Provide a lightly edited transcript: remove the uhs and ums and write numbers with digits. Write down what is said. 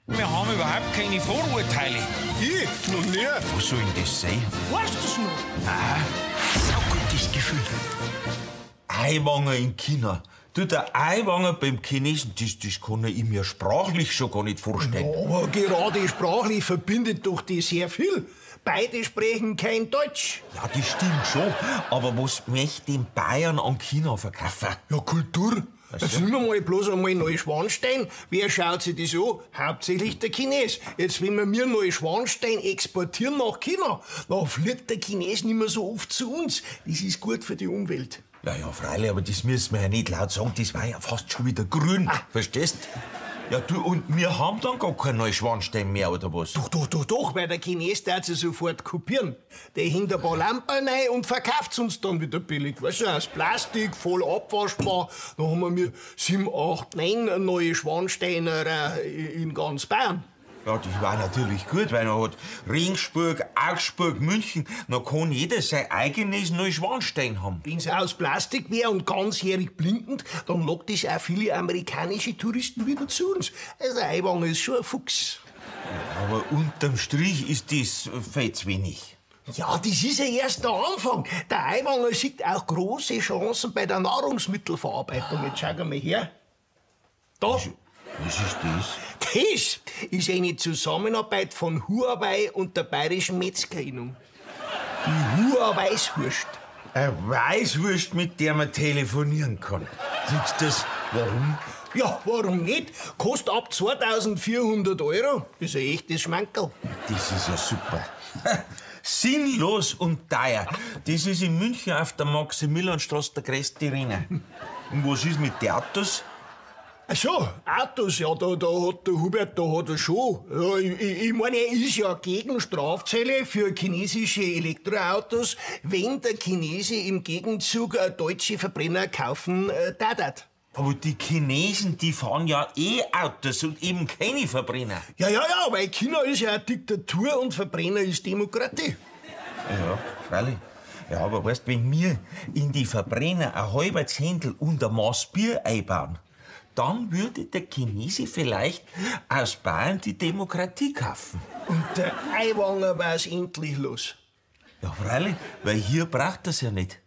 Wir haben überhaupt keine Vorurteile. Ich? Noch nie. Was soll denn das sein? Weißt du das noch? Nein. Saugutes Gefühl. Aiwanger in China. Du, der Aiwanger beim Chinesen, das kann ich mir sprachlich schon gar nicht vorstellen. Ja, aber gerade sprachlich verbindet doch die sehr viel. Beide sprechen kein Deutsch. Ja, das stimmt schon. Aber was möchte den Bayern an China verkaufen? Ja, Kultur. Jetzt nehmen wir mal bloß einmal Neuschwanstein. Wer schaut sich das an? Hauptsächlich der Chines. Jetzt, wenn wir Neuschwanstein exportieren nach China, dann fliegt der Chines nicht mehr so oft zu uns. Das ist gut für die Umwelt. Ja, ja, freilich, aber das müssen wir ja nicht laut sagen. Das war ja fast schon wieder grün. Ah. Verstehst? Ja, du, und wir haben dann gar keinen Neuschwanstein mehr, oder was? Doch, doch, doch, doch, weil der Chines darf sie sofort kopieren. Der hängt ein paar Lampen rein und verkauft's uns dann wieder billig. Weißt du, aus Plastik, voll abwaschbar. Da haben wir 7, 8, 9 neue Schwansteiner in ganz Bayern. Ja, das war natürlich gut, weil man hat Regensburg, Augsburg, München, da kann jeder sein eigenes Neuschwanstein haben. Wenn's aus Plastik wär und ganzjährig blinkend, dann lockt es auch viele amerikanische Touristen wieder zu uns. Also Aiwanger ist schon ein Fuchs. Ja, aber unterm Strich ist das viel zu wenig. Ja, das ist ja erst der Anfang. Der Aiwanger sieht auch große Chancen bei der Nahrungsmittelverarbeitung. Jetzt schau mal her. Da. Was ist das? Das ist eine Zusammenarbeit von Huawei und der Bayerischen Metzgerinnung. Die Huawei-Weißwurst. Eine Weißwurst, mit der man telefonieren kann. Siehst du das? Warum? Ja, warum nicht? Kostet ab 2400 Euro. Das ist ein echtes Schmankerl. Das ist ja super. Sinnlos und teuer. Das ist in München auf der Maximilianstraße der größte Renner. Und was ist mit den Autos? Ach so, Autos, ja, da hat der Hubert, da hat er schon. Ja, ich meine, er ist ja gegen Strafzölle für chinesische Elektroautos, wenn der Chinese im Gegenzug deutsche Verbrenner kaufen darf. Aber die Chinesen, die fahren ja eh Autos und eben keine Verbrenner. Ja, ja, ja, weil China ist ja eine Diktatur und Verbrenner ist Demokratie. Ja, freilich. Ja, aber weißt, wenn wir in die Verbrenner ein halbes Händel und ein Maß Bier einbauen, dann würde der Chinese vielleicht aus Bayern die Demokratie kaufen. Und der Aiwanger war's endlich los. Ja, freilich, weil hier braucht er's ja nicht.